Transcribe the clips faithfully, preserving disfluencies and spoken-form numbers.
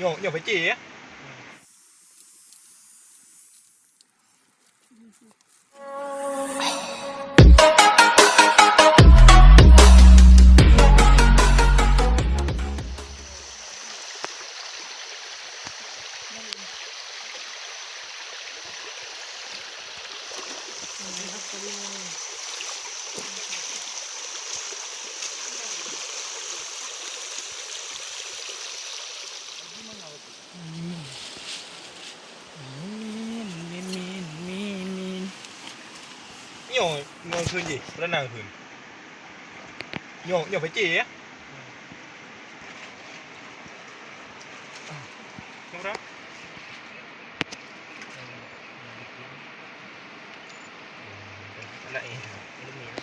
Nyoe, nyoe pecé ya. Min, min, min, min, min. Nyoe, nyoe kheun jih, peureunang kheun. Nyoe, nyoe pecé ya. Nyoe berapa? Anak eh, ilmu ya.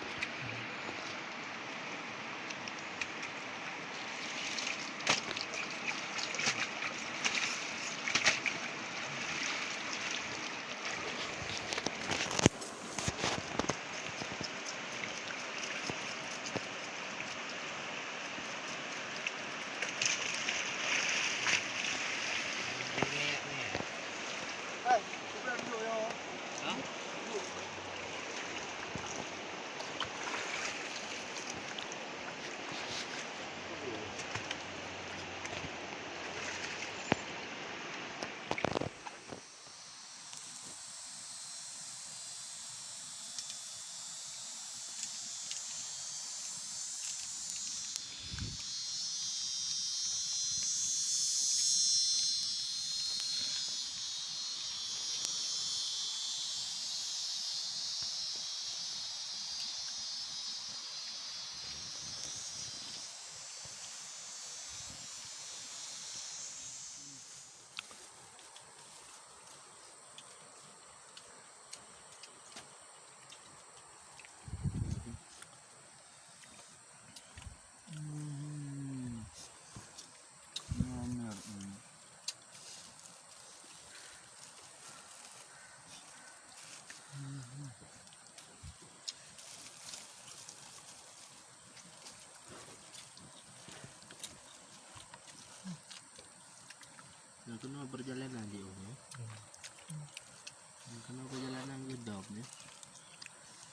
Nah, keunoe perjalanan di, oh, ya. Hmm. Keunoe perjalanan geudong, ya.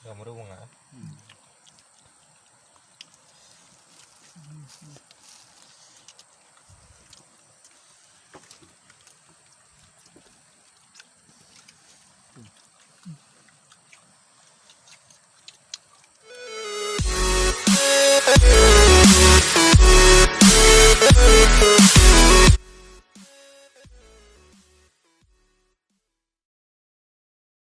Gak meureueng, ah. Hmm.